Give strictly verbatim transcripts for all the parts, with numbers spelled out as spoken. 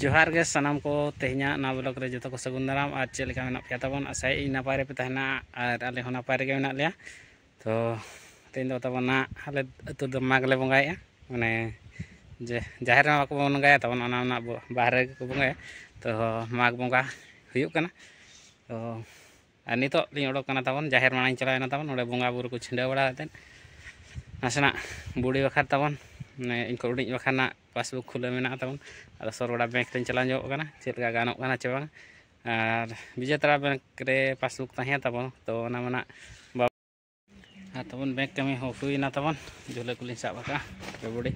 ᱡᱚᱦᱟᱨ ᱜᱮ ᱥᱟᱱᱟᱢ ᱠᱚ, ᱛᱮᱦᱮᱧᱟᱜ ᱱᱟᱣᱟ ᱵᱞᱚᱜ ᱨᱮ ᱡᱚᱛᱚ ᱠᱚ ᱥᱟᱹᱜᱩᱱ ᱫᱟᱨᱟᱢ᱾ ᱟᱨ ᱪᱮᱫ ᱞᱮᱠᱟ ᱢᱮᱱᱟᱜ ᱯᱮᱭᱟ ᱛᱟᱵᱚᱱ? ᱟᱥᱟᱭᱮᱫ ᱟᱹᱧ ᱱᱟᱯᱟᱭ ᱨᱮᱯᱮ ᱛᱟᱦᱮᱱᱟ, ᱟᱨ ᱟᱞᱮ ᱦᱚᱸ ᱱᱟᱯᱟᱭ ᱨᱮᱜᱮ ᱢᱮᱱᱟᱜ ᱞᱮᱭᱟ᱾ ᱛᱚ ᱛᱮᱦᱮᱧ ᱫᱚ ᱛᱟᱵᱚᱱ ᱱᱟᱜ ᱟᱞᱮ ᱟᱹᱛᱩ ᱫᱚ ᱢᱟᱜᱽ ᱞᱮ ᱵᱚᱸᱜᱟᱭᱮᱫᱼᱟ, ᱢᱟᱱᱮ ᱡᱮ ᱡᱟᱦᱮᱨ ᱨᱮᱢᱟ ᱵᱟᱠᱚ ᱵᱚᱸᱜᱟᱭᱟ ᱛᱟᱵᱚᱱ, ᱚᱱᱟ ᱚᱱᱟ ᱵᱚ- ᱵᱟᱦᱨᱮ ᱨᱮᱜᱮ ᱠᱚ ᱵᱚᱸᱜᱟᱭᱟ᱾ ᱛᱚ ᱢᱟᱜᱽ ᱵᱚᱸᱜᱟ ᱦᱩᱭᱩᱜ ᱠᱟᱱᱟ᱾ ᱛᱚ ᱟᱨ ᱱᱤᱛᱚᱜ ᱞᱤᱧ ᱚᱰᱚᱠ ᱠᱟᱱᱟ ᱛᱟᱵᱚᱱ, ᱡᱟᱦᱮᱨ ᱢᱟᱲᱟᱝ ᱤᱧ ᱪᱟᱞᱟᱣᱮᱱᱟ ᱛᱟᱵᱚᱱ, ᱚᱸᱰᱮ ᱵᱚᱸᱜᱟ ᱵᱩᱨᱩ ᱠᱚ ᱪᱷᱤᱰᱟᱹᱣ ᱵᱟᱲᱟ ᱠᱟᱛᱮᱫ ᱱᱟᱥᱮᱱᱟᱜ ᱵᱩᱰᱤ ᱵᱟᱠᱷᱟᱨ ᱛᱟᱵᱚᱱ, ᱢᱟᱱᱮ ᱤᱧ ᱠᱚ ᱩᱰᱤᱡ ᱵᱟᱠᱷᱟᱨ ᱱᱟᱜ ᱯᱟᱥᱵᱩᱠ ᱠᱷᱩᱞᱟᱹᱣ ᱢᱮᱱᱟᱜᱼᱟ ᱛᱟᱵᱚᱱ᱾ ᱟᱫᱚ ᱥᱚᱨᱜᱚᱲᱟ ᱵᱮᱝᱠ ᱨᱮᱧ ᱪᱟᱞᱟᱣ ᱧᱚᱜ ᱠᱟᱱᱟ, ᱪᱮᱫ ᱞᱮᱠᱟ ᱜᱟᱱᱚᱜ ᱠᱟᱱᱟ ᱪᱮ ᱵᱟᱝ᱾ ᱟᱨ ᱵᱤᱡᱮᱛᱟᱲᱟ ᱵᱮᱝᱠ ᱨᱮ ᱯᱟᱥᱵᱩᱠ ᱛᱟᱦᱮᱸ ᱛᱟᱵᱚᱱ, ᱛᱚ ᱚᱱᱟ ᱢᱟ ᱱᱟᱜ ᱵᱟ- ᱟᱨ ᱛᱟᱵᱚᱱ ᱵᱮᱝᱠ ᱠᱟᱹᱢᱤ ᱦᱚᱸ ᱦᱩᱭᱱᱟ ᱛᱟᱵᱚᱱ, ᱡᱷᱩᱞᱟᱹ ᱠᱚᱞᱤᱧ ᱥᱟᱵ ᱟᱠᱟᱫᱼᱟ᱾ ᱵᱩᱰᱤ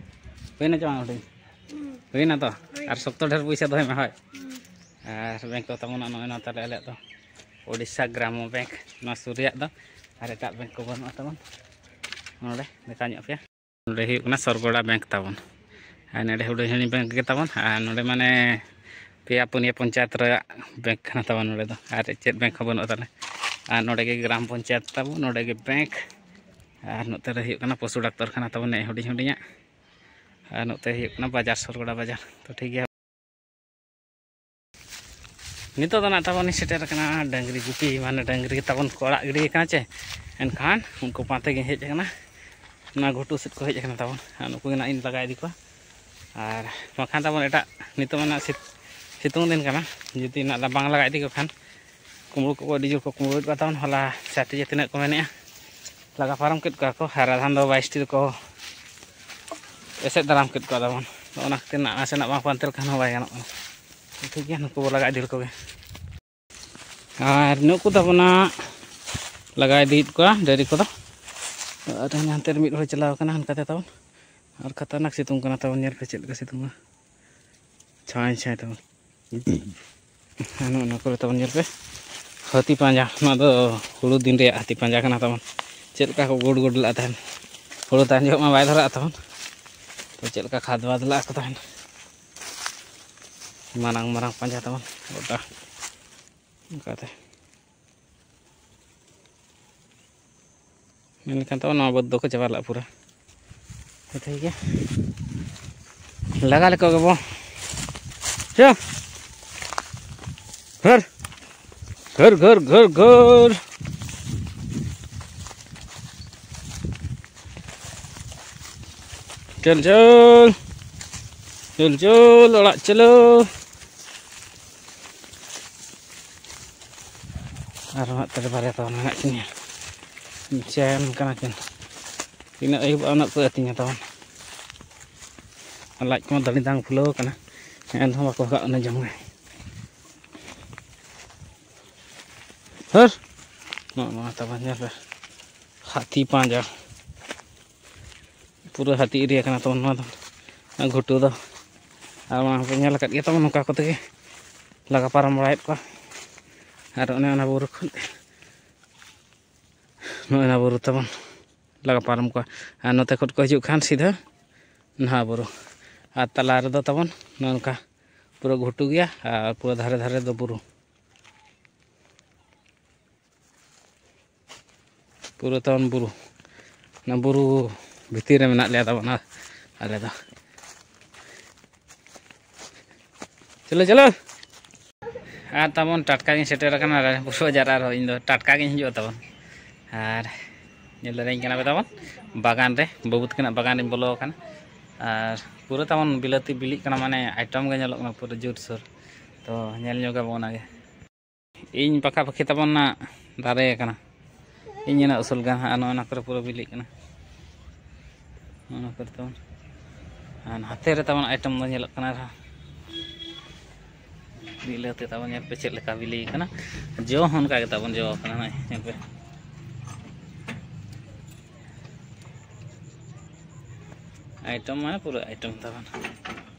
ᱦᱩᱭᱱᱟ ᱪᱮ ᱵᱟᱝ ᱦᱩᱰᱤᱧ? ᱦᱩᱭᱱᱟ ᱛᱚ? ᱟᱨ ᱥᱚᱠᱛᱚ ᱰᱷᱮᱨ ᱯᱚᱭᱥᱟ ᱫᱚᱦᱚᱭ ᱢᱮ, ᱦᱳᱭ᱾ ᱟᱨ ᱵᱮᱝᱠ ᱫᱚ ᱛᱟᱵᱚᱱ ᱱᱚᱜᱼᱚᱭ ᱱᱚᱣᱟ ᱛᱟᱞᱮ ᱟᱞᱮᱭᱟᱜ ᱫᱚ ᱳᱰᱤᱥᱟ ᱜᱨᱟᱢᱚ ᱵᱮᱝᱠ, ᱱᱚᱣᱟ ᱥᱩᱨ ᱨᱮᱭᱟᱜ ᱫᱚ᱾ ᱟᱨ ᱮᱴᱟᱜ ᱵᱮᱝᱠ ᱠᱚ ᱵᱟᱹᱱᱩᱜᱼᱟ ᱛᱟᱵᱚᱱ᱾ ᱱᱚᱰᱮ ᱫᱮᱠᱷᱟᱣ ᱧᱚᱜ ᱯᱮᱭᱟ, ᱱᱚᱰᱮ ᱦᱩᱭᱩᱜ ᱠᱟᱱᱟ ᱥᱚᱨᱜᱚᱲᱟ ᱵᱮᱝᱠ ᱛᱟᱵᱚᱱ᱾ ᱟᱨ ᱱᱚᱰᱮ ᱦᱩᱰᱤᱧ ᱦᱩᱰᱤᱧ ᱵᱮᱝᱠ ᱜᱮ ᱛᱟᱵᱚᱱ᱾ ᱟᱨ ᱱᱚᱰᱮ ᱢᱟᱱᱮ ᱯᱮᱭᱟ ᱯᱩᱱᱭᱟᱹ ᱯᱚᱧᱪᱟᱭᱮᱛ ᱨᱮᱭᱟᱜ ᱵᱮᱝᱠ ᱠᱟᱱᱟ ᱛᱟᱵᱚᱱ ᱱᱚᱰᱮ ᱫᱚ, ᱟᱨ ᱪᱮᱫ ᱵᱮᱝᱠ ᱦᱚᱸ ᱵᱟᱹᱱᱩᱜᱼᱟ ᱛᱟᱞᱮ᱾ ᱟᱨ ᱱᱚᱰᱮ ᱜᱮ ᱜᱨᱟᱢ ᱯᱚᱧᱪᱟᱭᱮᱛ ᱛᱟᱵᱚᱱ, ᱱᱚᱰᱮ ᱜᱮ ᱵᱮᱝᱠ, ᱟᱨ ᱱᱚᱛᱮ ᱨᱮ ᱦᱩᱭᱩᱜ ᱠᱟᱱᱟ ᱯᱚᱥᱩ ᱰᱟᱠᱛᱚᱨ ᱠᱷᱟᱱᱟ ᱛᱟᱵᱚᱱ, ᱱᱮ ᱦᱩᱰᱤᱧ ᱦᱩᱰᱤᱧᱟᱜ᱾ ᱟᱨ ᱱᱚᱛᱮ ᱦᱩᱭᱩᱜ ᱠᱟᱱᱟ ᱵᱟᱡᱟᱨ, ᱥᱚᱨᱜᱚᱲᱟ ᱵᱟᱡᱟᱨ᱾ ᱛᱚ ᱴᱷᱤᱠ ᱜᱮᱭᱟ, ᱱᱤᱛᱚᱜ ᱫᱚ ᱱᱟᱜ ᱛᱟᱵᱚᱱ ᱤᱧ ᱥᱮᱴᱮᱨ ᱟᱠᱟᱱᱟ ᱰᱟᱹᱝᱨᱤ ᱜᱩᱯᱤ, ᱢᱟᱱᱮ ᱰᱟᱹᱝᱨᱤ ᱛᱟᱵᱚᱱ ᱠᱚ ᱟᱲᱟᱜ ᱜᱤᱰᱤ ᱟᱠᱟᱱᱟ ᱪᱮ, ᱮᱱᱠᱷᱟᱱ ᱩᱱᱠᱩ ᱯᱟᱱᱛᱮ ᱜᱤᱧ ᱦᱮᱡ ᱟᱠᱟᱱᱟ᱾ ᱚᱱᱟ ᱜᱷᱩᱴᱩ ᱥᱮᱫ ᱠᱚ ᱦᱮᱡ ᱟᱠᱟᱱᱟ ᱛᱟᱵᱚᱱ, ᱟᱨ ᱱᱩᱠᱩ ᱜᱮ ᱱᱟᱜ ᱤᱧ ᱞᱟᱜᱟ ᱤᱫᱤ ᱠᱚᱣᱟ᱾ ᱟᱨ ᱵᱟᱝᱠᱷᱟᱱ ᱛᱟᱵᱚᱱ ᱮᱴᱟᱜ ᱱᱤᱛᱚᱜ ᱢᱟ ᱱᱟᱜ ᱥᱤᱛ- ᱥᱤᱛᱩᱝ ᱫᱤᱱ ᱠᱟᱱᱟ, ᱡᱩᱫᱤ ᱱᱟᱜ ᱵᱟᱝ ᱞᱟᱜᱟ ᱤᱫᱤ ᱠᱚ ᱠᱷᱟᱱ ᱠᱩᱢᱵᱽᱲᱩ ᱠᱚᱠᱚ ᱟᱹᱰᱤ ᱡᱳᱨ ᱠᱚ ᱠᱩᱢᱵᱽᱲᱩᱭᱮᱫ ᱠᱚᱣᱟ ᱛᱟᱵᱚᱱ᱾ ᱦᱚᱞᱟ ᱥᱟᱛ ᱴᱤ ᱡᱮ ᱛᱤᱱᱟᱹᱜ ᱠᱚ ᱢᱮᱱᱮᱫᱼᱟ, ᱞᱟᱜᱟ ᱯᱟᱨᱚᱢ ᱠᱮᱫ ᱠᱚᱣᱟ ᱠᱚ, ᱟᱨ ᱟᱫᱷᱟᱱ ᱫᱚ ᱵᱟᱭᱤᱥ ᱴᱤ ᱨᱮᱠᱚ ᱮᱥᱮᱫ ᱫᱟᱨᱟᱢ ᱠᱮᱫ ᱠᱚᱣᱟ ᱛᱟᱵᱚᱱ᱾ ᱚᱱᱟ ᱠᱷᱟᱹᱛᱤᱨ ᱱᱟᱜ ᱱᱟᱥᱮᱱᱟᱜ ᱵᱟᱝ ᱯᱟᱱᱛᱮ ᱞᱮᱠᱷᱟᱱ ᱦᱚᱸ ᱵᱟᱭ ᱜᱟᱱᱚᱜ ᱠᱟᱱᱟ᱾ ᱴᱷᱤᱠ ᱜᱮᱭᱟ, ᱱᱩᱠᱩ ᱵᱚ ᱞᱟᱜᱟ ᱤᱫᱤ ᱞᱮᱠᱚ ᱜᱮ᱾ ᱟᱨ ᱱᱩᱠᱩ ᱛᱟᱵᱚᱱᱟ ᱞᱟᱜᱟ ᱤᱫᱤᱭᱮᱫ ᱠᱚᱣᱟ ᱰᱟᱹᱝᱨᱤ ᱠᱚᱫᱚ᱾ ᱟᱨ ᱦᱟᱱᱛᱮ ᱨᱮ ᱢᱤᱫ ᱦᱚᱲ ᱪᱟᱞᱟᱣ ᱠᱟᱱᱟ ᱦᱟᱱᱠᱟᱛᱮ ᱛᱟᱵᱚᱱ᱾ ᱟᱨ ᱠᱷᱟᱛᱟᱨᱱᱟᱠ ᱥᱤᱛᱩᱝ ᱠᱟᱱᱟ ᱛᱟᱵᱚᱱ, ᱧᱮᱞ ᱯᱮ ᱪᱮᱫ ᱞᱮᱠᱟ ᱥᱤᱛᱩᱝᱟ, ᱪᱷᱟᱭ ᱪᱷᱟᱭ ᱛᱟᱵᱚᱱ᱾ ᱟᱨ ᱱᱚᱜᱼᱚ ᱱᱚᱣᱟ ᱠᱚᱨᱮ ᱛᱟᱵᱚᱱ ᱧᱮᱞ ᱯᱮ, ᱦᱟᱹᱛᱤ ᱯᱟᱸᱡᱟ, ᱱᱚᱣᱟ ᱫᱚ ᱦᱩᱲᱩ ᱫᱤᱱ ᱨᱮᱭᱟᱜ ᱦᱟᱹᱛᱤ ᱯᱟᱸᱡᱟ ᱠᱟᱱᱟ ᱛᱟᱵᱚᱱ᱾ ᱪᱮᱫ ᱞᱮᱠᱟ ᱠᱚ ᱜᱩᱰ ᱜᱩᱰ ᱞᱟᱜ ᱛᱟᱦᱮᱱ, ᱦᱩᱲᱩ ᱛᱟᱦᱮᱱ ᱡᱚᱦᱚᱜ ᱢᱟ ᱵᱟᱭ ᱫᱷᱚᱨᱟᱜᱼᱟ ᱛᱟᱵᱚᱱ, ᱛᱚ ᱪᱮᱫ ᱞᱮᱠᱟ ᱠᱷᱟᱫᱽ ᱵᱟᱫᱽ ᱞᱟᱜ ᱠᱚ ᱛᱟᱦᱮᱱ, ᱢᱟᱨᱟᱝ ᱢᱟᱨᱟᱝ ᱯᱟᱸᱡᱟ ᱛᱟᱵᱚᱱ ᱜᱚᱴᱟ ᱚᱱᱠᱟᱛᱮ᱾ ᱢᱮᱱ ᱞᱮᱠᱷᱟᱱ ᱛᱟᱵᱚᱱ ᱱᱚᱣᱟ ᱵᱟᱹᱫᱽ ᱫᱚᱠᱚ ᱪᱟᱵᱟ ᱞᱮᱫᱼᱟ ᱯᱩᱨᱟᱹ᱾ ᱴᱷᱤᱠ ᱜᱮᱭᱟ, ᱞᱟᱜᱟ ᱞᱮᱠᱚ ᱜᱮᱵᱚ᱾ ᱪᱚ᱾ ᱜᱷᱚᱨ᱾ ᱜᱷᱚᱨ, ᱜᱷᱚᱨ, ᱜᱷᱚᱨ, ᱜᱷᱚᱨ᱾ ᱪᱚᱞ, ᱪᱚᱞ᱾ ᱪᱚᱞ, ᱪᱚᱞ, ᱚᱲᱟᱜ ᱪᱚᱞᱚ᱾ ᱟᱨ ᱦᱟᱸᱜ ᱛᱟᱞᱮ ᱵᱟᱨᱭᱟ ᱛᱟᱵᱚᱱ ᱢᱮᱱᱟᱜ ᱠᱤᱱᱟ᱾ ᱪᱮᱱ ᱠᱟᱱᱟ ᱠᱤᱱ᱾ ᱛᱤᱱᱟᱹᱜ ᱟᱹᱭᱩᱵᱚᱜᱼᱟ, ᱩᱱᱟᱹᱜ ᱠᱚ ᱟᱹᱛᱤᱧᱟ ᱛᱟᱵᱚᱱ᱾ ᱟᱨ ᱞᱟᱡ ᱠᱚᱢᱟ ᱫᱟᱹᱲᱤ ᱫᱟᱝ ᱯᱷᱩᱞᱟᱹᱣ ᱠᱟᱱᱟ, ᱮᱱ ᱨᱮᱦᱚᱸ ᱵᱟᱠᱚ ᱦᱟᱜ ᱚᱱᱟ ᱡᱚᱢ ᱜᱮ᱾ ᱦᱟᱹᱨ! ᱱᱚᱜᱼᱚ ᱱᱚᱣᱟ ᱛᱟᱵᱚᱱ ᱧᱮᱞ ᱯᱮ, ᱦᱟᱹᱛᱤ ᱯᱟᱸᱡᱟ᱾ ᱯᱩᱨᱟᱹ ᱦᱟᱹᱛᱤ ᱮᱨᱤᱭᱟ ᱠᱟᱱᱟ ᱛᱟᱵᱚᱱ ᱱᱚᱣᱟ ᱫᱚ, ᱜᱷᱩᱴᱩ ᱫᱚ᱾ ᱟᱨ ᱢᱟᱲᱟᱝ ᱯᱮ ᱧᱮᱞ ᱟᱠᱟᱫ ᱜᱮᱭᱟ ᱛᱟᱵᱚᱱ, ᱱᱚᱝᱠᱟ ᱠᱚᱛᱮ ᱜᱮ ᱞᱟᱜᱟ ᱯᱟᱨᱚᱢ ᱵᱟᱲᱟᱭᱮᱫ ᱠᱚᱣᱟ᱾ ᱟᱨ ᱚᱱᱮ ᱚᱱᱟ ᱵᱩᱨᱩ ᱠᱷᱚᱱ ᱱᱚᱜᱼᱚᱭ ᱱᱚᱣᱟ ᱵᱩᱨᱩ ᱛᱟᱵᱚᱱ ᱞᱟᱜᱟ ᱯᱟᱨᱚᱢ ᱠᱚᱣᱟ᱾ ᱟᱨ ᱱᱚᱛᱮ ᱠᱷᱚᱱ ᱠᱚ ᱦᱤᱡᱩᱜ ᱠᱷᱟᱱ ᱥᱤᱫᱷᱟᱹ ᱱᱚᱣᱟ ᱵᱩᱨᱩ, ᱟᱨ ᱛᱟᱞᱟ ᱨᱮᱫᱚ ᱛᱟᱵᱚᱱ ᱱᱚᱜᱼᱚ ᱱᱚᱝᱠᱟ ᱯᱩᱨᱟᱹ ᱜᱷᱩᱴᱩ ᱜᱮᱭᱟ ᱟᱨ ᱯᱩᱨᱟᱹ ᱫᱷᱟᱨᱮ ᱫᱷᱟᱨᱮ ᱫᱚ ᱵᱩᱨᱩ᱾ ᱯᱩᱨᱟᱹ ᱛᱟᱵᱚᱱ ᱵᱩᱨᱩ, ᱚᱱᱟ ᱵᱩᱨᱩ ᱵᱷᱤᱛᱤᱨ ᱨᱮ ᱢᱮᱱᱟᱜ ᱞᱮᱭᱟ ᱛᱟᱵᱚᱱ ᱟᱞᱮ ᱫᱚ᱾ ᱪᱚᱞᱚ, ᱪᱚᱞᱚ᱾ ᱟᱨ ᱛᱟᱵᱚᱱ ᱴᱟᱴᱠᱟ ᱜᱤᱧ ᱥᱮᱴᱮᱨ ᱟᱠᱟᱱᱟ ᱨᱟᱭᱨᱚᱝᱯᱩᱨ ᱵᱟᱡᱟᱨ, ᱟᱨᱦᱚᱸ ᱤᱧ ᱫᱚ ᱴᱟᱴᱠᱟ ᱜᱤᱧ ᱦᱤᱡᱩᱜᱼᱟ ᱛᱟᱵᱚᱱ᱾ ᱟᱨ ᱧᱮᱞ ᱫᱟᱲᱮᱭᱟᱹᱧ ᱠᱟᱱᱟ ᱯᱮ ᱛᱟᱵᱚᱱ ᱵᱟᱜᱟᱱ ᱨᱮ, ᱵᱟᱹᱵᱩ ᱛᱟᱹᱠᱤᱱᱟᱜ ᱵᱟᱜᱟᱱ ᱨᱤᱧ ᱵᱚᱞᱚ ᱟᱠᱟᱱᱟ᱾ ᱟᱨ ᱯᱩᱨᱟᱹ ᱛᱟᱵᱚᱱ ᱵᱤᱞᱟᱹᱛᱤ ᱵᱤᱞᱤᱜ ᱠᱟᱱᱟ, ᱢᱟᱱᱮ ᱟᱭᱴᱮᱢ ᱜᱮ ᱧᱮᱞᱚᱜ ᱠᱟᱱᱟ ᱯᱩᱨᱟᱹ ᱡᱳᱨᱥᱳᱨ᱾ ᱛᱚ ᱧᱮᱞ ᱧᱚᱜ ᱟᱵᱚᱱ ᱚᱱᱟᱜᱮ᱾ ᱤᱧ ᱯᱟᱠᱷᱟ ᱯᱟᱹᱠᱷᱤ ᱛᱟᱵᱚᱱ ᱱᱟᱜ ᱫᱟᱨᱮ ᱟᱠᱟᱱᱟ᱾ ᱤᱧ ᱩᱱᱟᱹᱜ ᱩᱥᱩᱞ ᱜᱟᱱ ᱦᱟᱸᱜ, ᱱᱚᱜᱼᱚ ᱱᱚᱣᱟ ᱠᱚᱨᱮ ᱯᱩᱨᱟᱹ ᱵᱤᱞᱤᱜ ᱠᱟᱱᱟ᱾ ᱱᱚᱜᱼᱚ ᱱᱚᱣᱟ ᱠᱚᱨᱮ ᱛᱟᱵᱚᱱ᱾ ᱟᱨ ᱱᱟᱛᱮ ᱨᱮ ᱛᱟᱵᱚᱱ ᱟᱭᱴᱮᱢ ᱫᱚ ᱧᱮᱞᱚᱜ ᱠᱟᱱᱟ ᱟᱨᱦᱚᱸ᱾ ᱵᱤᱞᱟᱹᱛᱤ ᱛᱟᱵᱚᱱ ᱧᱮᱞ ᱯᱮ ᱪᱮᱫ ᱞᱮᱠᱟ ᱵᱤᱞᱤ ᱠᱟᱱᱟ᱾ ᱡᱚ ᱦᱚᱸ ᱚᱱᱠᱟ ᱜᱮ ᱛᱟᱵᱚᱱ ᱡᱚ ᱠᱟᱱᱟ, ᱱᱚᱜᱼᱚᱭ ᱧᱮᱞ ᱯᱮ᱾ ᱟᱭᱴᱮᱢ ᱢᱟᱱᱮ ᱯᱩᱨᱟᱹ ᱟᱭᱴᱮᱢ ᱛᱟᱵᱚᱱ᱾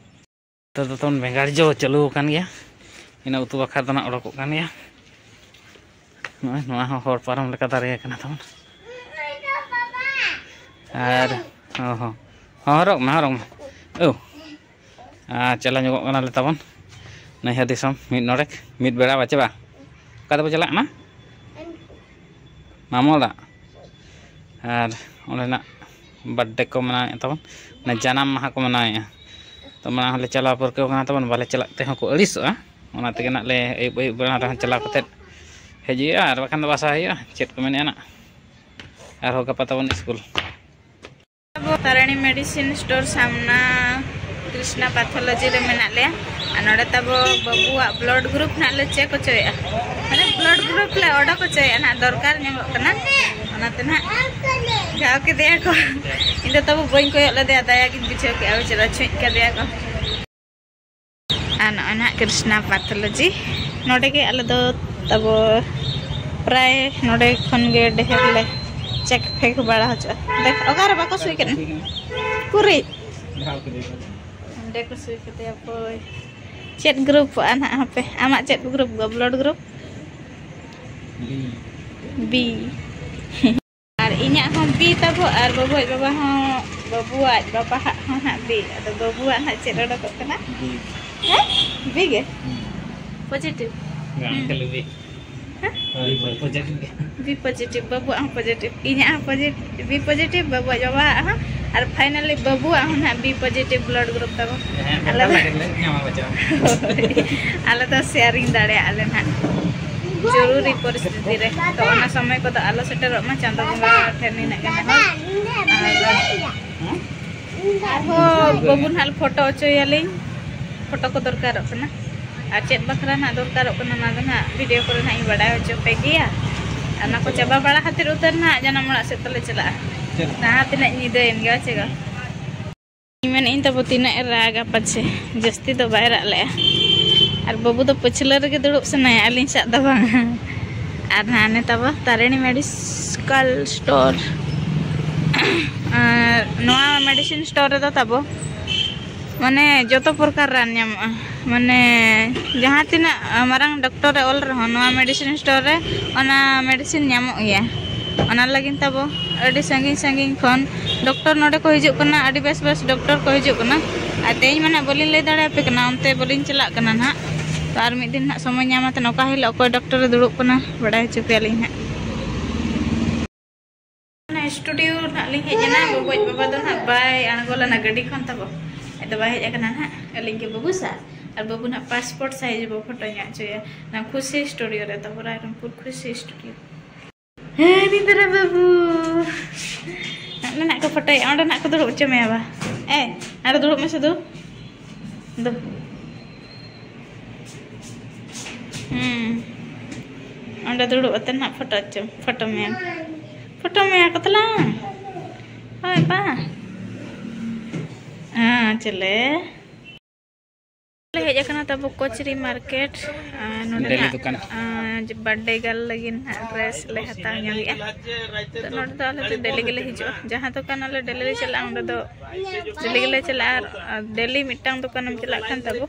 ᱱᱚᱛᱮ ᱫᱚ ᱛᱟᱵᱚᱱ ᱵᱮᱸᱜᱟᱲ ᱡᱚ ᱪᱟᱹᱞᱩ ᱟᱠᱟᱱ ᱜᱮᱭᱟ, ᱤᱱᱟᱹ ᱩᱛᱩ ᱵᱟᱠᱷᱨᱟ ᱫᱚ ᱱᱟᱜ ᱚᱰᱚᱠᱚᱜ ᱠᱟᱱ ᱜᱮᱭᱟ᱾ ᱱᱚᱜᱼᱚᱭ ᱱᱚᱣᱟ ᱦᱚᱸ ᱦᱚᱲ ᱯᱟᱨᱚᱢ ᱞᱮᱠᱟ ᱫᱟᱨᱮ ᱟᱠᱟᱱᱟ ᱛᱟᱵᱚᱱ᱾ ᱟᱨ ᱦᱚᱸ ᱦᱚᱸ ᱦᱚᱸ, ᱦᱚᱨᱚᱜ ᱢᱮ, ᱦᱚᱨᱚᱜ ᱢᱮ᱾ ᱳ, ᱟᱨ ᱪᱟᱞᱟᱣ ᱧᱚᱜᱚᱜ ᱠᱟᱱᱟᱞᱮ ᱛᱟᱵᱚᱱ ᱱᱟᱹᱭᱦᱟᱹ ᱫᱤᱥᱚᱢ ᱢᱤᱫ ᱱᱚᱰᱮᱠ, ᱢᱤᱫ ᱵᱮᱲᱟ ᱵᱟᱪᱮ ᱵᱟ? ᱚᱠᱟ ᱛᱮᱵᱚ ᱪᱟᱞᱟᱜ ᱠᱟᱱᱟ? ᱢᱟᱢᱚ ᱚᱲᱟᱜ᱾ ᱟᱨ ᱚᱸᱰᱮᱱᱟᱜ ᱵᱟᱨᱛᱷᱰᱮ ᱠᱚ ᱢᱟᱱᱟᱣᱮᱫᱼᱟ ᱛᱟᱵᱚᱱ, ᱢᱟᱱᱮ ᱡᱟᱱᱟᱢ ᱢᱟᱦᱟ ᱠᱚ ᱢᱟᱱᱟᱣᱮᱫᱼᱟ᱾ ᱛᱚ ᱢᱟᱲᱟᱝ ᱦᱚᱸᱞᱮ ᱪᱟᱞᱟᱣ ᱯᱟᱹᱨᱠᱟᱹᱣ ᱠᱟᱱᱟ ᱛᱟᱵᱚᱱ, ᱵᱟᱞᱮ ᱪᱟᱞᱟᱜ ᱛᱮᱦᱚᱸ ᱠᱚ ᱟᱹᱲᱤᱥᱚᱜᱼᱟ᱾ ᱚᱱᱟ ᱛᱮᱜᱮ ᱱᱟᱜ ᱞᱮ ᱟᱹᱭᱩᱵ ᱟᱹᱭᱩᱵ ᱵᱮᱲᱟ ᱨᱮᱦᱚᱸ ᱪᱟᱞᱟᱣ ᱠᱟᱛᱮᱫ ᱦᱮᱡ ᱦᱩᱭᱩᱜᱼᱟ, ᱟᱨ ᱵᱟᱠᱷᱟᱱ ᱫᱚ ᱵᱟᱥᱟ ᱦᱩᱭᱩᱜᱼᱟ᱾ ᱪᱮᱫ ᱠᱚ ᱢᱮᱱᱮᱫᱼᱟ ᱱᱟᱜ, ᱟᱨᱦᱚᱸ ᱜᱟᱯᱟ ᱛᱟᱵᱚᱱ ᱥᱠᱩᱞ᱾ ᱟᱵᱚ ᱛᱟᱨᱟᱬᱤ ᱢᱮᱰᱤᱥᱤᱱ ᱥᱴᱳᱨ ᱥᱟᱢᱱᱟ ᱠᱨᱤᱥᱱᱟ ᱯᱟᱛᱷᱳᱞᱚᱡᱤ ᱨᱮ ᱢᱮᱱᱟᱜ ᱞᱮᱭᱟ᱾ ᱟᱨ ᱱᱚᱰᱮ ᱛᱟᱵᱚ ᱵᱟᱹᱵᱩᱣᱟᱜ ᱵᱞᱟᱰ ᱜᱨᱩᱯ ᱱᱟᱜ ᱞᱮ ᱪᱮᱠ ᱦᱚᱪᱚᱭᱮᱫᱼᱟ, ᱢᱟᱱᱮ ᱵᱞᱟᱰ ᱜᱨᱩᱯ ᱞᱮ ᱚᱰᱚᱠ ᱦᱚᱪᱚᱭᱮᱫᱼᱟ ᱱᱟᱜ, ᱫᱚᱨᱠᱟᱨ ᱧᱟᱢᱚᱜ ᱠᱟᱱᱟ᱾ ᱚᱱᱟᱛᱮ ᱱᱟᱜ ᱜᱷᱟᱣ ᱠᱮᱫᱮᱭᱟ ᱠᱚ᱾ ᱤᱧ ᱫᱚ ᱛᱟᱵᱚ ᱵᱟᱹᱧ ᱠᱚᱭᱚᱜ ᱞᱮᱫᱮᱭᱟ, ᱫᱟᱭᱟ ᱜᱤᱧ ᱵᱩᱡᱷᱟᱹᱣ ᱠᱮᱫᱼᱟ, ᱵᱮᱪᱟᱨᱟ ᱪᱷᱩᱸᱪ ᱠᱟᱫᱮᱭᱟ ᱠᱚ᱾ ᱟᱨ ᱱᱚᱜᱼᱚᱭ ᱱᱟᱦᱟᱜ ᱠᱨᱤᱥᱱᱟ ᱯᱟᱛᱷᱳᱞᱚᱡᱤ, ᱱᱚᱰᱮ ᱜᱮ ᱟᱞᱮ ᱫᱚ ᱛᱟᱵᱚ ᱯᱨᱟᱭ ᱱᱚᱰᱮ ᱠᱷᱚᱱ ᱜᱮ ᱰᱷᱮᱨ ᱞᱮ ᱪᱮᱠ ᱯᱷᱮᱠ ᱵᱟᱲᱟ ᱦᱚᱪᱚᱜᱼᱟ᱾ ᱫᱮᱠᱷ, ᱚᱠᱟᱨᱮ ᱵᱟᱠᱚ ᱥᱩᱭ ᱠᱟᱱᱟ? ᱯᱩᱨᱤ᱾ ᱚᱸᱰᱮ ᱠᱚ ᱥᱩᱭ ᱠᱟᱫᱮᱭᱟ ᱯᱚᱭ᱾ ᱪᱮᱫ ᱜᱨᱩᱯᱚᱜᱼᱟ ᱱᱟᱦᱟᱜ ᱦᱟᱯᱮ? ᱟᱢᱟᱜ ᱪᱮᱫ ᱜᱨᱩᱯ ᱜᱚ? Blood group? ᱵᱤ᱾ ᱵᱤ᱾ ᱟᱨ ᱤᱧᱟᱹᱜ ᱦᱚᱸ ᱵᱤ ᱛᱟᱵᱚ, ᱟᱨ ᱵᱟᱹᱵᱩ ᱟᱡ ᱵᱟᱵᱟ ᱦᱚᱸ, ᱵᱟᱹᱵᱩ ᱟᱡ ᱵᱟᱵᱟ ᱦᱟᱜ ᱦᱚᱸ ᱱᱟᱦᱟᱜ ᱵᱤ᱾ ᱟᱫᱚ ᱵᱟᱹᱵᱩᱣᱟᱜ ᱱᱟᱦᱟᱜ ᱪᱮᱫ ᱚᱰᱚᱠᱚᱜ ᱠᱟᱱᱟ? ᱵᱤ᱾ ᱦᱮᱸ? ᱵᱤ ᱜᱮ? ᱦᱩᱸ᱾ ᱯᱚᱡᱤᱴᱤᱵᱷ? ᱵᱟᱝ, ᱦᱩᱸ᱾ ᱠᱷᱟᱹᱞᱤ ᱵᱤ᱾ ᱦᱮᱸ? ᱵᱤ ᱯᱚᱡᱤᱴᱤᱵᱷ ᱜᱮ᱾ ᱵᱤ ᱯᱚᱡᱤᱴᱤᱵᱷ, ᱵᱟᱹᱵᱩᱣᱟᱜ ᱦᱚᱸ ᱯᱚᱡᱤᱴᱤᱵᱷ, ᱤᱧᱟᱹᱜ ᱦᱚᱸ ᱯᱚᱡᱤᱴᱤᱵᱷ, ᱵᱤ ᱯᱚᱡᱤᱴᱤᱵᱷ, ᱵᱟᱹᱵᱩᱣᱟᱜ ᱵᱟᱵᱟᱣᱟᱜ ᱦᱚᱸ, ᱟᱨ finally ᱵᱟᱹᱵᱩᱣᱟᱜ ᱦᱚᱸ ᱱᱟᱦᱟᱜ ᱵᱤ ᱯᱚᱡᱤᱴᱤᱵᱷ ᱵᱞᱟᱰ ᱜᱨᱩᱯ ᱛᱟᱵᱚ᱾ ᱦᱮᱸ, ᱟᱞᱮ ᱫᱚ ᱵᱮᱯᱟᱨ ᱞᱟᱜᱮ ᱞᱮ ᱧᱟᱢᱟ ᱵᱟᱪᱷᱟᱣ᱾ ᱦᱳᱭ᱾ ᱟᱞᱮ ᱫᱚ ᱥᱮᱭᱟᱨᱤᱝ ᱫᱟᱲᱮᱭᱟᱜᱼᱟ ᱞᱮ ᱱᱟᱦᱟᱜ᱾ ᱡᱚᱨᱩᱨᱤ ᱯᱚᱨᱤᱥᱛᱷᱤᱛᱤ ᱨᱮ᱾ ᱛᱚ ᱚᱱᱟ ᱥᱚᱢᱚᱭ ᱠᱚᱫᱚ ᱟᱞᱚ ᱥᱮᱴᱮᱨᱚᱜ ᱢᱟ, ᱪᱟᱸᱫᱚ ᱵᱚᱸᱜᱟ ᱴᱷᱮᱱ ᱱᱤᱱᱟᱹᱜ ᱜᱮ ᱱᱮᱦᱚᱨ᱾ ᱟᱨ ᱟᱨᱦᱚᱸ ᱵᱟᱹᱵᱩ ᱱᱟᱦᱟᱜ ᱞᱮ ᱯᱷᱳᱴᱳ ᱦᱚᱪᱚᱭᱟᱞᱤᱧ, ᱯᱷᱳᱴᱳ ᱠᱚ ᱫᱚᱨᱠᱟᱨᱚᱜ ᱠᱟᱱᱟ᱾ ᱟᱨ ᱪᱮᱫ ᱵᱟᱠᱷᱨᱟ ᱱᱟᱦᱟᱜ ᱫᱚᱨᱠᱟᱨᱚᱜ ᱠᱟᱱᱟ, ᱚᱱᱟ ᱫᱚ ᱱᱟᱦᱟᱜ ᱵᱷᱤᱰᱤᱭᱳ ᱠᱚᱨᱮ ᱱᱟᱦᱟᱜ ᱤᱧ ᱵᱟᱰᱟᱭ ᱦᱚᱪᱚ ᱯᱮ ᱜᱮᱭᱟ᱾ ᱟᱨ ᱚᱱᱟ ᱠᱚ ᱪᱟᱵᱟ ᱵᱟᱲᱟ ᱠᱷᱟᱹᱛᱤᱨ ᱩᱛᱟᱹᱨ ᱱᱟᱦᱟᱜ ᱡᱟᱱᱟᱢ ᱚᱲᱟᱜ ᱥᱮᱫ ᱛᱟᱞᱮ ᱪᱟᱞᱟᱜᱼᱟ᱾ ᱪᱮᱫ? ᱡᱟᱦᱟᱸ ᱛᱤᱱᱟᱹᱜ ᱧᱤᱫᱟᱹᱭᱮᱱ ᱜᱮ, ᱵᱟᱪᱮ ᱜᱚ? ᱢᱮᱱᱮᱫ ᱟᱹᱧ ᱛᱟᱵᱚ ᱛᱤᱱᱟᱹᱜ ᱮ ᱨᱟᱜᱟ ᱯᱟᱪᱷᱮ, ᱡᱟᱹᱥᱛᱤ ᱫᱚ ᱵᱟᱭ ᱨᱟᱜ ᱞᱮᱜᱼᱟ᱾ ᱟᱨ ᱵᱟᱹᱵᱩ ᱫᱚ ᱯᱟᱹᱪᱷᱞᱟᱹ ᱨᱮᱜᱮ ᱫᱩᱲᱩᱵ ᱥᱟᱱᱟᱭᱟ, ᱟᱹᱞᱤᱧ ᱥᱟᱜ ᱫᱚ ᱵᱟᱝ᱾ ᱟᱨ ᱦᱟᱱᱮ ᱛᱟᱵᱚ ᱛᱟᱨᱤᱬᱤ ᱢᱮᱰᱤᱠᱟᱞ ᱥᱴᱳᱨ, ᱟᱨ ᱱᱚᱣᱟ ᱢᱮᱰᱤᱥᱤᱱ ᱥᱴᱳᱨ ᱨᱮᱫᱚ ᱛᱟᱵᱚ ᱢᱟᱱᱮ ᱡᱚᱛᱚ ᱯᱨᱚᱠᱟᱨ ᱨᱟᱱ ᱧᱟᱢᱚᱜᱼᱟ᱾ ᱢᱟᱱᱮ ᱡᱟᱦᱟᱸ ᱛᱤᱱᱟᱹᱜ ᱢᱟᱨᱟᱝ ᱰᱚᱠᱴᱚᱨ ᱮ ᱚᱞ ᱨᱮᱦᱚᱸ, ᱱᱚᱣᱟ ᱢᱮᱰᱤᱥᱤᱱ ᱥᱴᱳᱨ ᱨᱮ ᱚᱱᱟ ᱢᱮᱰᱤᱥᱤᱱ ᱧᱟᱢᱚᱜ ᱜᱮᱭᱟ᱾ ᱚᱱᱟ ᱞᱟᱹᱜᱤᱫ ᱛᱟᱵᱚ ᱟᱹᱰᱤ ᱥᱟᱺᱜᱤᱧ ᱥᱟᱺᱜᱤᱧ ᱠᱷᱚᱱ ᱰᱚᱠᱴᱚᱨ ᱱᱚᱰᱮ ᱠᱚ ᱦᱤᱡᱩᱜ ᱠᱟᱱᱟ, ᱟᱹᱰᱤ ᱵᱮᱥ ᱵᱮᱥ ᱰᱚᱠᱴᱚᱨ ᱠᱚ ᱦᱤᱡᱩᱜ ᱠᱟᱱᱟ᱾ ᱟᱨ ᱛᱮᱦᱮᱧ ᱢᱟ ᱱᱟᱜ ᱵᱟᱹᱞᱤᱧ ᱞᱟᱹᱭ ᱫᱟᱲᱮᱭᱟᱯᱮ ᱠᱟᱱᱟ, ᱚᱱᱛᱮ ᱵᱟᱹᱞᱤᱧ ᱪᱟᱞᱟᱜ ᱠᱟᱱᱟ ᱱᱟᱜ᱾ ᱛᱚ ᱟᱨ ᱢᱤᱫ ᱫᱤᱱ ᱱᱟᱜ ᱥᱚᱢᱚᱭ ᱧᱟᱢ ᱠᱟᱛᱮ ᱚᱠᱟ ᱦᱤᱞᱳᱜ ᱚᱠᱚᱭ ᱰᱚᱠᱴᱚᱨ ᱮ ᱫᱩᱲᱩᱵ ᱠᱟᱱᱟ, ᱵᱟᱲᱟᱭ ᱦᱚᱪᱚ ᱯᱮᱭᱟᱞᱤᱧ ᱱᱟᱜ᱾ ᱚᱱᱟ ᱥᱴᱩᱰᱤᱭᱳ ᱱᱟᱜ ᱞᱤᱧ ᱦᱮᱡ ᱮᱱᱟ, ᱵᱟᱵᱟᱡ ᱵᱟᱵᱟ ᱫᱚ ᱱᱟᱜ ᱵᱟᱭ ᱟᱬᱜᱚ ᱞᱮᱱᱟ ᱜᱟᱹᱰᱤ ᱠᱷᱚᱱ ᱛᱟᱵᱚ᱾ ᱫᱚ ᱵᱟᱭ ᱦᱮᱡ ᱟᱠᱟᱱᱟ ᱱᱟᱦᱟᱜ, ᱟᱹᱞᱤᱧ ᱜᱮ ᱵᱟᱹᱵᱩ ᱥᱟᱶ᱾ ᱟᱨ ᱵᱟᱹᱵᱩ ᱱᱟᱦᱟᱜ ᱯᱟᱥᱯᱳᱨᱴ ᱥᱟᱭᱤᱡᱽ ᱵᱚ ᱯᱷᱳᱴᱳ ᱧᱚᱜ ᱦᱚᱪᱚᱭᱟ ᱱᱟ ᱠᱷᱩᱥᱤ ᱥᱴᱩᱰᱤᱭᱳ ᱨᱮ, ᱛᱟᱵᱚ ᱨᱟᱭᱨᱚᱝᱯᱩᱨ ᱠᱷᱩᱥᱤ ᱥᱴᱩᱰᱤᱭᱳ᱾ ᱦᱮᱸ, ᱱᱤᱛ ᱨᱮ ᱵᱟᱹᱵᱩ᱾ ᱚᱸᱰᱮ ᱱᱟᱜ ᱠᱚ ᱯᱷᱳᱴᱳᱭᱟ, ᱚᱸᱰᱮ ᱱᱟᱜ ᱠᱚ ᱫᱩᱲᱩᱵ ᱦᱚᱪᱚ ᱢᱮᱭᱟ ᱵᱟ᱾ ᱮ, ᱚᱸᱰᱮ ᱫᱩᱲᱩᱵ ᱢᱮᱥᱮ ᱫᱩ᱾ ᱫᱩ᱾ ᱦᱩᱸ᱾ ᱚᱸᱰᱮ ᱫᱩᱲᱩᱵ ᱟᱛᱮ ᱱᱟᱜ ᱯᱷᱳᱴᱳ ᱦᱚᱪᱚ, ᱯᱷᱳᱴᱳ ᱢᱮᱭᱟ᱾ ᱯᱷᱳᱴᱳ ᱢᱮᱭᱟ ᱠᱚ ᱛᱟᱞᱟᱝ᱾ ᱦᱳᱭ ᱵᱟ᱾ ᱦᱮᱸ, ᱪᱮᱞᱮ᱾ ᱞᱮ ᱦᱮᱡ ᱟᱠᱟᱱᱟ ᱛᱟᱵᱚ ᱠᱚᱪᱨᱤ ᱢᱟᱨᱠᱮᱴ᱾ ᱟᱨ ᱱᱚᱰᱮ ᱰᱮᱞᱤ ᱱᱟᱜ, ᱫᱚᱠᱟᱱ᱾ ᱟᱨ, ᱵᱟᱨᱛᱷᱰᱮ ᱜᱟᱨᱞ ᱞᱟᱹᱜᱤᱫ ᱱᱟᱜ ᱰᱨᱮᱥ ᱞᱮ ᱦᱟᱛᱟᱣ ᱧᱚᱜᱮᱜᱼᱟ᱾ ᱛᱚ ᱱᱚᱰᱮ ᱫᱚ ᱟᱞᱮ ᱫᱚ ᱰᱮᱞᱤ ᱜᱮᱞᱮ ᱦᱤᱡᱩᱜᱼᱟ᱾ ᱡᱟᱦᱟᱸ ᱫᱚᱠᱟᱱ ᱟᱞᱮ ᱰᱮᱞᱤ ᱞᱮ ᱪᱟᱞᱟᱜᱼᱟ, ᱚᱸᱰᱮ ᱫᱚ ᱰᱮᱞᱤ ᱜᱮᱞᱮ ᱪᱟᱞᱟᱜᱼᱟ᱾ ᱟᱨ, ᱟᱨ ᱰᱮᱞᱤ ᱢᱤᱫᱴᱟᱝ ᱫᱚᱠᱟᱱᱮᱢ ᱪᱟᱞᱟᱜ ᱠᱷᱟᱱ ᱛᱟᱵᱚ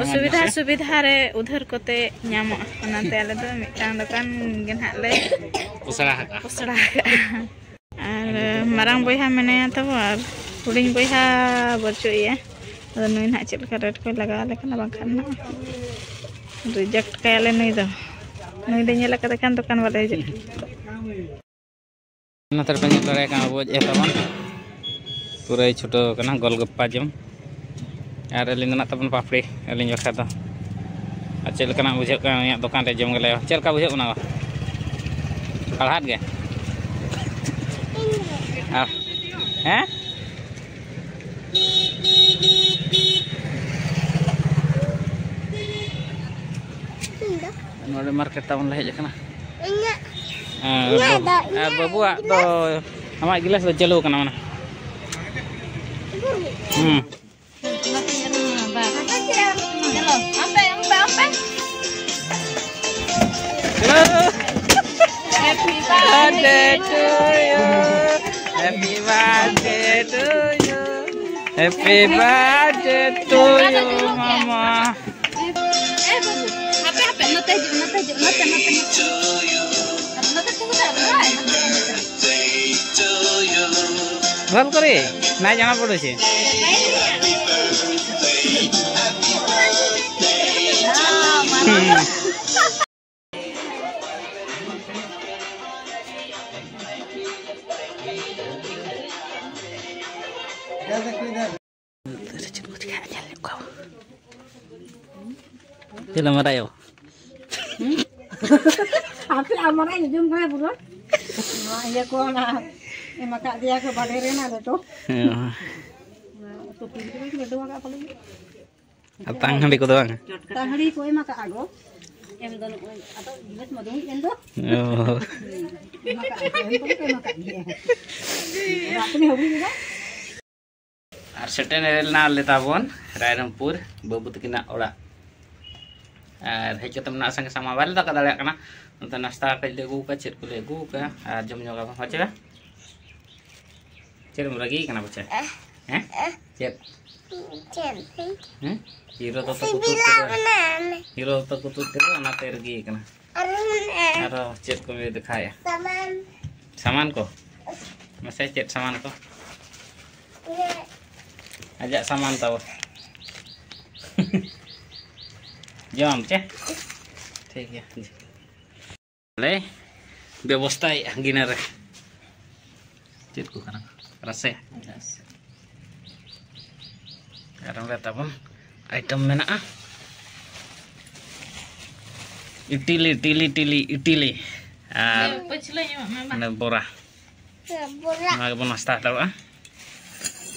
ᱚᱥᱩᱵᱤᱫᱷᱟ ᱥᱩᱵᱤᱫᱷᱟ ᱨᱮ ᱩᱫᱷᱟᱹᱨ ᱠᱚᱛᱮ ᱧᱟᱢᱚᱜᱼᱟ᱾ ᱚᱱᱟᱛᱮ ᱟᱞᱮ ᱫᱚ ᱢᱤᱫᱴᱟᱝ ᱫᱚᱠᱟᱱ ᱜᱮ ᱱᱟᱜ ᱞᱮ ᱯᱚᱥᱲᱟ ᱟᱠᱟᱫᱼᱟ᱾ ᱯᱚᱥᱲᱟ ᱟᱠᱟᱫᱼᱟ᱾ ᱟᱨ ᱢᱟᱨᱟᱝ ᱵᱚᱭᱦᱟ ᱢᱮᱱᱟᱭᱟ ᱛᱟᱵᱚ, ᱟᱨ ᱦᱩᱰᱤᱧ ᱵᱚᱭᱦᱟ ᱵᱟᱹᱪᱩᱜ ᱮᱭᱟ᱾ ᱟᱫᱚ ᱱᱩᱭ ᱱᱟᱦᱟᱜ ᱪᱮᱫ ᱞᱮᱠᱟ ᱨᱮᱴ ᱠᱚᱭ ᱞᱟᱜᱟᱣ ᱟᱞᱮ ᱠᱟᱱᱟ, ᱵᱟᱝᱠᱷᱟᱱ ᱱᱟᱦᱟᱜ ᱨᱤᱡᱮᱠᱴ ᱠᱟᱭᱟᱞᱮ ᱱᱩᱭ ᱫᱚ᱾ ᱱᱩᱭ ᱫᱚ ᱧᱮᱞ ᱟᱠᱟᱫᱮ ᱠᱷᱟᱱ ᱫᱚᱠᱟᱱ ᱵᱟᱞᱮ ᱦᱤᱡᱩᱜᱼᱟ᱾ ᱱᱚᱛᱮ ᱨᱮᱯᱮ ᱧᱮᱞ ᱫᱟᱲᱮᱭᱟᱜ ᱠᱟᱱᱟ, ᱟᱵᱚ ᱦᱮᱡ ᱛᱟᱵᱚᱱ ᱯᱩᱨᱟᱹᱭ ᱪᱷᱩᱴᱟᱹᱣ ᱠᱟᱱᱟ ᱜᱳᱞᱜᱚᱯᱯᱟ ᱡᱚᱢ᱾ ᱟᱨ ᱟᱹᱞᱤᱧ ᱫᱚ ᱱᱟᱜ ᱛᱟᱵᱚᱱ ᱯᱟᱯᱲᱤ, ᱟᱹᱞᱤᱧ ᱵᱟᱠᱷᱨᱟ ᱫᱚ᱾ ᱟᱨ ᱪᱮᱫ ᱞᱮᱠᱟᱱᱟᱜ ᱵᱩᱡᱷᱟᱹᱜ ᱠᱟᱱᱟ ᱩᱱᱤᱭᱟᱜ ᱫᱚᱠᱟᱱ ᱨᱮ ᱡᱚᱢ ᱜᱮᱞᱮ? ᱪᱮᱫ ᱞᱮᱠᱟ ᱵᱩᱡᱷᱟᱹᱜ ᱠᱟᱱᱟ? ᱦᱟᱲᱦᱟᱫ ᱜᱮ? ᱟᱨ, ᱦᱮᱸ? ᱱᱚᱰᱮ ᱢᱟᱨᱠᱮᱴ ᱛᱟᱵᱚᱱ ᱞᱮ ᱦᱮᱡ ᱟᱠᱟᱱᱟ᱾ ᱤᱧᱟᱹᱜ, ᱟᱨ ᱤᱧᱟᱹᱜ ᱵᱟᱹᱵᱩ-, ᱫᱚ, ᱟᱨ ᱤᱧᱟᱹᱜ, ᱵᱟᱹᱵᱩᱣᱟᱜ ᱫᱚ, ᱜᱤᱞᱟᱹᱥ? ᱟᱢᱟᱜ ᱜᱤᱞᱟᱹᱥ ᱫᱚ ᱪᱟᱹᱞᱩ ᱟᱠᱟᱱᱟ, ᱢᱟᱱᱮ᱾ ᱦᱩᱸ᱾ ᱪᱚᱞᱚ, ᱟᱯᱮ, ᱟᱯᱮ, ᱟᱯᱮ᱾ Hello. Happy birthday to you. Happy birthday to you. Happy birthday to you, mama. ᱮ ᱵᱟᱹᱵᱩ, ᱦᱟᱯᱮ, ᱦᱟᱯᱮ, ᱱᱚᱛᱮ ᱦᱤᱡᱩᱜ, ᱱᱚᱛᱮ ᱦᱤᱡᱩᱜ, ᱱᱚᱛᱮ, ᱱᱚᱛᱮ, ᱱᱚᱛᱮ᱾ ᱟᱫᱚ ᱱᱚᱛᱮ ᱛᱤᱸᱜᱩ ᱫᱟᱲᱮᱭᱟᱜ ᱵᱟᱭ? ᱱᱚᱛᱮ, ᱱᱚᱛᱮ᱾ ଭଲ କରି ନାଇଁ ଜଣା ପଡୁଛି। ᱪᱮᱫ ᱞᱮ ᱢᱟᱨᱟᱭᱚ? ᱟᱯᱮ ᱟᱢ ᱢᱟᱨᱟᱝ ᱟᱸᱡᱚᱢ ᱠᱟᱱᱟ ᱯᱩᱨᱟᱹ᱾ ᱱᱚᱣᱟ ᱤᱭᱟᱹ ᱠᱚ, ᱚᱱᱟ ᱮᱢ ᱟᱠᱟᱫ ᱫᱮᱭᱟ ᱠᱚ ᱵᱟᱰᱮ ᱨᱮᱱᱟᱜ ᱞᱮᱴᱚ᱾ ᱚᱱᱟ ᱩᱛᱩ ᱯᱤᱴᱷᱟᱹ ᱠᱚ ᱞᱮᱴᱚ ᱟᱠᱟᱫ ᱯᱟᱞᱮ᱾ ᱟᱨ ᱛᱟᱝ ᱦᱟᱺᱰᱤ ᱠᱚᱫᱚ ᱵᱟᱝ? ᱛᱟᱝ ᱦᱟᱺᱰᱤ ᱠᱚ ᱮᱢ ᱟᱠᱟᱫᱼᱟ ᱜᱚ᱾ ᱮᱢ ᱫᱚ ᱱᱚᱜᱼᱚᱭ ᱟᱫᱚ ᱜᱤᱞᱟᱹᱥ ᱢᱟ ᱫᱩᱲᱩᱵ ᱮᱱ ᱫᱚ᱾ ᱚ᱾ ᱮᱢ ᱟᱠᱟᱫ ᱜᱮᱭᱟ, ᱮᱢ ᱠᱚᱫᱚ ᱠᱚ ᱮᱢ ᱟᱠᱟᱫ ᱜᱮᱭᱟ᱾ ᱟᱫᱚ ᱟᱯᱮ ᱦᱚᱸ ᱦᱩᱭ ᱮᱫᱟ? ᱟᱨ ᱥᱮᱴᱮᱨ ᱮᱱᱟ ᱞᱮ ᱛᱟᱵᱚᱱ ᱨᱟᱭᱨᱚᱝᱯᱩᱨ ᱵᱟᱹᱵᱩ ᱛᱟᱹᱠᱤᱱᱟᱜ ᱚᱲᱟᱜ᱾ ᱟᱨ ᱦᱮᱡ ᱠᱟᱛᱮ ᱢᱮᱱᱟᱜ ᱥᱟᱸᱜᱮ ᱥᱟᱢᱟ ᱵᱟᱞᱮ ᱫᱟᱠᱟ ᱫᱟᱲᱮᱭᱟᱜ ᱠᱟᱱᱟ᱾ ᱱᱚᱛᱮ ᱱᱟᱥᱛᱟ ᱠᱟᱹᱡ ᱞᱮ ᱟᱹᱜᱩ ᱠᱟᱜᱼᱟ, ᱪᱮᱫ ᱠᱚᱞᱮ ᱟᱹᱜᱩ ᱠᱟᱜᱼᱟ ᱟᱨ ᱡᱚᱢ ᱧᱚᱜ ᱟᱵᱚᱱ᱾ ᱦᱚᱪᱮ ᱪᱮᱫ ᱮᱢ ᱨᱟᱹᱜᱤ ᱠᱟᱱᱟ ᱯᱟᱪᱷᱮ? ᱦᱮᱸ? ᱪᱮᱫ? ᱪᱮᱫ? ᱦᱮᱸ? ᱦᱤᱨᱳ ᱫᱚ ᱛᱟᱠᱚ ᱛᱩᱫ ᱠᱮᱫᱟ᱾ ᱦᱤᱨᱳ ᱫᱚ ᱛᱟᱠᱚ ᱛᱩᱫ ᱠᱮᱫᱟ, ᱚᱱᱟᱛᱮ ᱨᱟᱹᱜᱤ ᱠᱟᱱᱟ᱾ ᱟᱨᱚ ᱢᱮᱱᱟᱜᱼᱟ᱾ ᱟᱨᱚ ᱪᱮᱫ ᱠᱚ ᱫᱮᱠᱷᱟᱣᱮᱫᱼᱟ? ᱥᱟᱢᱟᱱ᱾ ᱥᱟᱢᱟᱱ ᱠᱚ? ᱢᱟᱥᱮ ᱪᱮᱫ ᱥᱟᱢᱟᱱ ᱠᱚ? ᱤᱧᱟᱹᱜ᱾ ᱟᱡᱟᱜ ᱥᱟᱢᱟᱱ ᱛᱟᱵᱚ᱾ ᱡᱚᱢ ᱪᱮ? ᱴᱷᱤᱠ ᱜᱮᱭᱟ᱾ ᱞᱮ ᱵᱮᱵᱚᱥᱛᱷᱟᱭᱮᱫᱼᱟ ᱜᱤᱱᱟᱹ ᱨᱮ᱾ ᱪᱮᱫ ᱠᱚ ᱠᱟᱱᱟ? ᱨᱟᱥᱮ᱾ ᱟᱨ ᱚᱸᱰᱮ ᱛᱟᱵᱚᱱ item ᱢᱮᱱᱟᱜᱼᱟ᱾ ᱤᱴᱤᱞᱤ, ᱴᱤᱞᱤ, ᱴᱤᱞᱤ, ᱤᱴᱤᱞᱤ᱾ ᱟᱨ ᱯᱟᱹᱪᱷᱞᱟᱹ ᱧᱚᱜ ᱢᱮ, ᱵᱟ᱾ ᱚᱱᱮ ᱵᱚᱨᱟ᱾ ᱵᱚᱨᱟ᱾ ᱱᱚᱣᱟ ᱜᱮᱵᱚᱱ ᱱᱟᱥᱛᱟ ᱦᱟᱛᱟᱲᱚᱜᱼᱟ᱾